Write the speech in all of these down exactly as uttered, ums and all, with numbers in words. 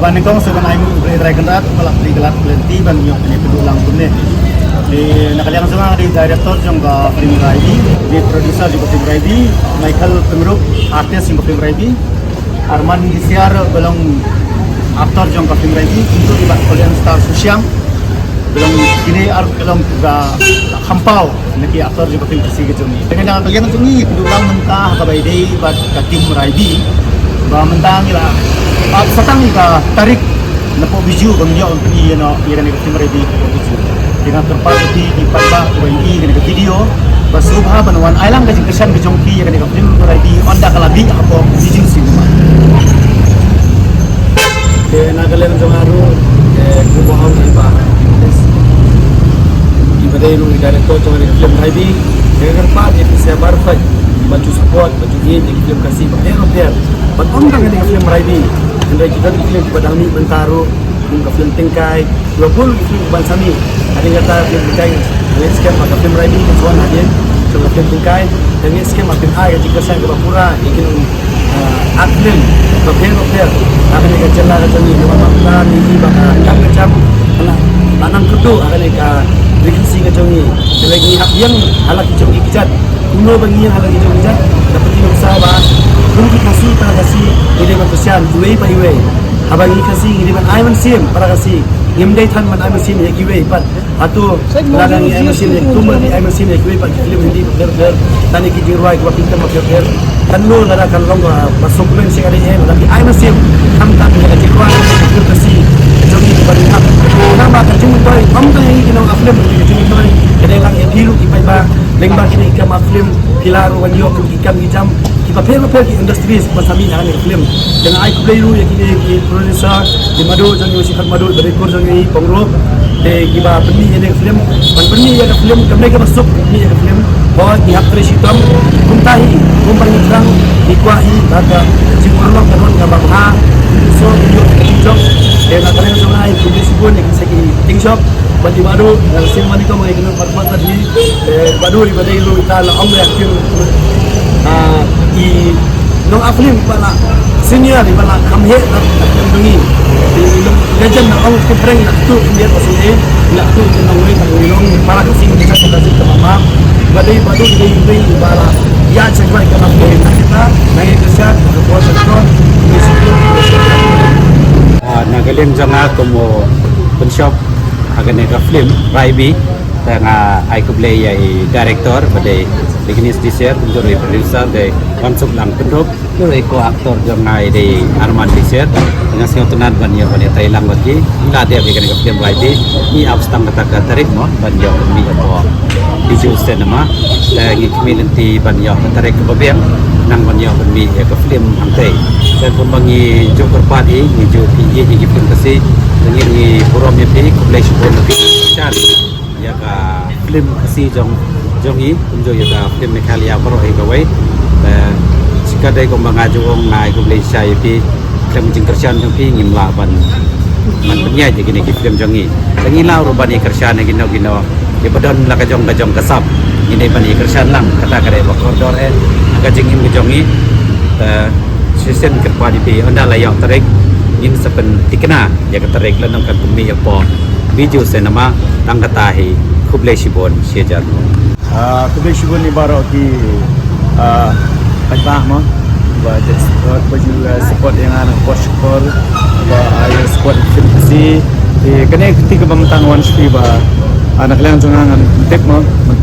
Ba nyngkong sa ban ai nguh ïa U Blei Trai Kynrad ba la plie ka lad ka lynti ban ïoh kane ka duh lang kumne. Te na ka liang jong nga nga dei director jong ka film Raibi, dei producer jong ka film Raibi, Michael Pyngrope, artist jong ka film Raibi, Arman Disiar ba long actor jong ka film Raibi, kumjuh ruh bad Kolian Star Susiang ba long, kine ar ba long ka kham paw na ki actor jong ka film Khasi ka jong ngi. Te na ka liang jong ngi, ka duh lang mynta ha kaba ïadei bad ka team Raibi, ba mynta ngi la ap sa tang ïa ka tarik napoh Bijou ba ngin ïoh ban pyni ïa kane ka film Raibi napoh Bijou. Te nga kyrpad ïa phi ki paidbah kiba ïohi ïa kane ka video ba sngewbha ban wan ai lang ka jingkyrshan ka jong phi ïa kane ka film Raibi ynda ka la bih hapoh Bijou Cinema. Te na ka liang jong nga ruh, te kumba ong i Bah, iba dei ruh i director jong kane ka film Raibi, te nga kyrpad ïa phi sha baroh kiba ju support, ba ju ïeit ïa ki film Khasi bapher bapher, bad ym tang kane ka film Raibi, hynrei ki don ki film kiba dang mih mynta ruh, kum ka film Tyngkai, kiba bun ki film kiban sa mih. Hadien kata film Tyngkai, nga ngeit skhem ba ka film Raibi kan sa wan hadien jong ka film Tyngkai. Nga ngeit skhem ba phin ai ka jingkyrshan kaba pura ïa ki nong, ah, art film bapher bapher ha kane ka jylla ka jong ngi, namar ba ngi ïohi ba ka kam ka jam ka la nang kyrduh ha kane ka ri Khasi ka jong ngi. Te lei ngi hap ïeng ha la ki jong ki kjat, kumno ba ngi ïeng ha la ki jong ki kjat? Da pynthikna ba kum ki Khasi para Khasi ngi dei ban kyrshan iwei pa iwei. Haba ngi Khasi ngi dei ban ai mynsiem para Khasi, ngim dei than ban ai mynsiem ïa kiwei pat. Hato lada ngi ai mynsiem ïa ki, kumno ngi ai mynsiem ïa kiwei pat ki film Hindi bapher bapher, lane ki jingrwai kiba pyntrem bapher bapher? Kan long lada kan long ba, ba sngewkmen sha ka dei eh lada ngi ai mynsiem khamtam ïa ka jingrwai ka film Khasi ka jong ngi kiba ngi ap. Namar ka jingmyntoi ym tang ïa ngi ki nong ap film, ka jingmyntoi ka dei lang ïa phi ruh ki paidbah, lyngba kine ki kam ap film phi lah ruh ban ïoh ki kam ki jam kiba pher bapher ki industries kiba sa mih ha kane ka film. Te nga ai khublei ruh ïa kine ki producer, i Madu jong ngi, Shikhar Madu, director jong ngi, Pyngrope. Te kiba pynmih ïa kane ka film, ban pynmih ïa ka film, kam dei kaba suk pynmih ïa ka film. Hooid ngi hap trei shitom. Kumta hi, kumba ngi thrang, ngi kwah hi ba ka jingurlong kan wan kaba bha. So ngi ïoh ka jingjop. Te na ka liang jong nga ai khublei shibun ïa ki sa ki ting shop. Bad i Madu, eh, sim mani ko mai kena pat pat tadi, eh, Madu iba dei ruh ita la ong ïa ki, ah, i nong ap film iba la senior iba la kham heh na film jong ngi. I nong legend na ong ki prank na tu India ko sini, na tu ki nongwei na ngi long para ka sing ka ka sing ka mama. Iba dei Madu iba dei iba la ïa check back ka film na kita, na kita siap ka bos ko. Ah, na ka liang jong nga kum u pynshop ha kane ka film Raibi, te nga ai khublei ïa i director ba dei Ignis Diser, kumjuh ruh i producer dei Wansuklang Pyngrope, kumjuh ruh i co-actor jong nga i dei Arman Diser. Te nga sngewtynnat ban ïoh ban ïatrei lang bad ki. Ngi la dep ïa kane ka film Raibi, ngi ap sa tang kata ka tarik mo ban ïoh ban mih hapoh Bijou Cinema. Te ngi khmih lynti ban ïoh ka tarik kaba biang nang ban ïoh ban mih ïa ka film hangtei. Te kumba ngi ju kyrpad hi, ngi ju ïeit ïa ki film Khasi, te ngi, ngi burom ïa phi, khublei shibun ïa phi. Chan ïa ka film Khasi jong, jong ngi, kumjuh ïa ka film Meghalaya baroh hi kawei. Te shi ka dei kumba nga ju ong, nga ai khublei shisha ïa phi. Khlem jingkyrshan jong phi ngim lah ban, ban pynïaid ïa kine ki film jong ngi. Te ngi lah ruh ban ïa kyrshan ïa kino kino kiba don la ka jong ka jong ka sap. Ngi dei ban ïa kyrshan lang, kata ka dei ba kordor eh ha ka jingim ka jong ngi. Te shisien kyrpad ïa phi, ynda la ïoh tarik ngin sa pynthikna ïa ka tarik lano kan pynmih hapoh Bijou Cinema. Tang kata hi, khublei shibun, shi hajar. Ah, khublei shibun ïa baroh ki, ah, paidbah mo ba ju support, ba ju, ah, support ïa nga na ka por sha ka por, ba ai support ïa ka film Khasi. Te kane ka kti kaba mynta nga wan sha phi ba, ah, na ka liang jong nga ngan tip mo,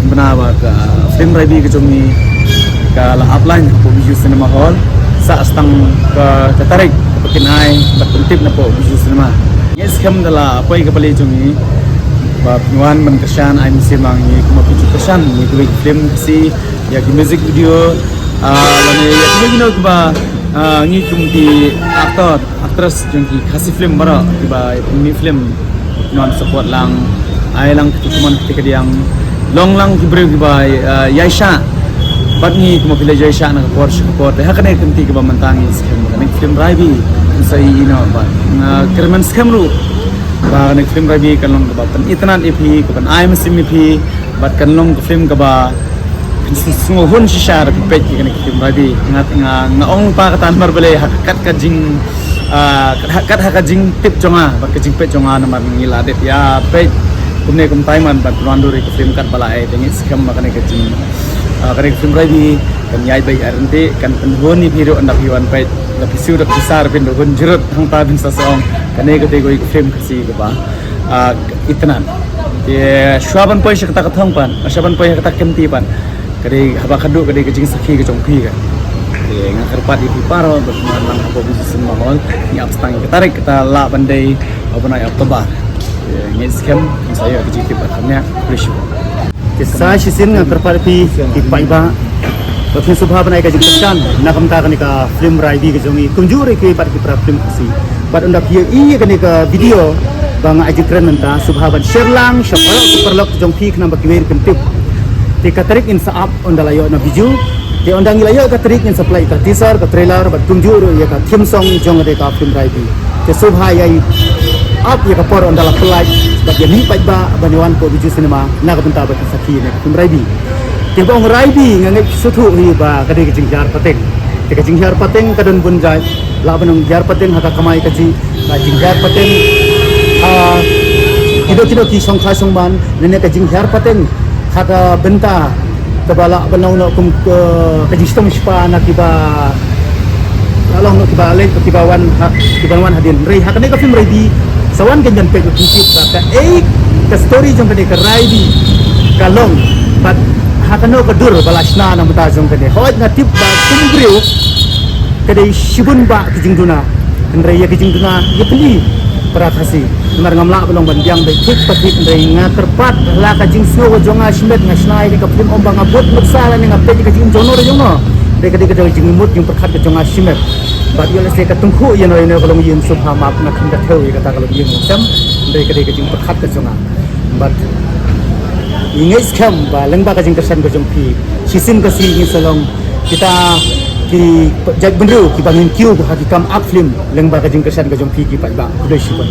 mynta ba ka film Raibi ka jong ngi ka la ap line hapoh Bijou Cinema Hall. Sah sa tang ka, ka tarik kaba kin ai bad pyntip napoh Bijou Cinema. Ngi skhem da la poi ka pale jong ngi ba phin wan ban kyrshan, ai mynsiem ïa ngi kumba phi ju kyrshan ïa kiwei ki film Khasi, ïa ki music video, ah, lane ïa kiwei kino kiba, ah, ngi kum ki actor, actress jong ki Khasi film baroh kiba pynmih film, phin wan support lang, ai lang kti kumne kti kadiang, long lang ki briew kiba, ah, ïaishah bad ngi kumba phi la ïaishah na ka por sha ka por. Te ha kane ka kti kaba mynta ngi skhem ba kane ka film Raibi kan sa ïohi noh bad nga kyrmen skhem ruh ba kane ka film Raibi kan long kaba pynitynnad ïa phi, kaban ai mynsiem ïa phi, bad kan long ka film kaba phin sngewhun shisha da phi peit ïa kane ka film Raibi. Nga, nga, nga ong pa kata namar balei ha ka kat ka jing, Ah, kat ha, kat ha ka jingtip jong nga bad ka jingpeit jong nga, namar ngi la dep ïa peit kumne kumtai man bad pynwandur ïa ka film kat ba la ai, te ngi skhem ba kane ka jing, ah, kane ka film Raibi kan ïai beit ïa ryntih, kan pynhun ïa phi ruh ynda phi wan peit, da phi siew da phi sar phin da hun jrut hangta phin sa ong kane ka te kawei ka film Khasi kaba, ah, itynnad. Te shuwa ban poi sha kata ka thong pat, shuwa ban poi sha kata ka kynti pat, ka dei haba khadduh ka dei ka jingsakhi ka jong phi ka. Te nga kyrpad ïa phi baroh ba phin wan lang hapoh Bijou Cinema Hall, ngi ap tang ïa ka tarik kata lah ban dei u bnai October. Te ngi skhem ngi sa ïoh ka jingtip ba kham ïa. Khublei shibun. Te sa shisien nga kyrpad ïa phi, phi paidbah, ba phin sngewbha ban ai ka jingkyrshan na ka bynta kane ka film Raibi ka jong ngi, kumjuh ruh kiwei pat ki para film Khasi. Bad ynda phi ïohi ïa kane ka video ba nga ai jingkren mynta, sngewbha ban share lang sha baroh ki paralok jong phi khnang ba kiwei ruh kin tip. Te ka tarik ngin sa ap ynda la ïoh na Bijou. Te ynda ngi la ïoh ka tarik ngin sa plie ka teaser, ka trailer bad kumjuh ruh ïa ka theme song jong kane ka film Raibi. Te sngewbha ïai ap ïa ka por ynda la plie bad ïa mih paidbah ban ïa wan hapoh Bijou Cinema na ka bynta ba kin sakhi ïa kane ka film Raibi. Te ba ong Raibi nga ngeit sngewthuh hi ba ka dei ka jinghiar pateng. Te ka jinghiar pateng ka don bun jait, lah ban ong hiar pateng ha ka kamai kajih, ka jinghiar pateng ha kino kino ki shongkha shongman, lane ka jinghiar pateng ha ka bynta kaba lah ban long noh kum ka, ka jingshitom shipa na kiba lah long noh kiba leit, kiba wan ha, kiba wan hadien. Hynrei ha kane ka film Raibi sa wan kein ban peit, phin tip ba kaei ka story jong kane ka Raibi ka long bad ha kano ka dur ba la shna na ka bynta jong kane. Hooid nga tip ba kum briew ka dei shibun bah ki jingduna. Hynrei ïa ki jingduna ïa phi para Khasi. Namar ngam lah ban long ban biang beit thik pa thik, hynrei nga kyrpad la ka jingsngew ka jong nga shimet, nga shna ïa ka film ym ba nga bud nuksa lane nga peit ïa ka jingim jong no re jong no. Hynrei ka dei ka dei ka jingmut jingpyrkhat ka jong nga shimet. Bad ïoh lehse ka tyngkhuh ïa no ïa no ka longïing, sngewbha map, nga khlem da thew ïa kata ka longïing longsem. Hynrei ka dei ka jingpyrkhat ka jong nga. Bad ngi ngeit skhem ba lyngba ka jingkyrshan ka jong phi, shisien ka sngi ngin sa long kita ki jaitbynriew kiba ngin kiew ha ki kam ak film lyngba ka jingkyrshan ka jong phi ki paidbah. Khublei shibun.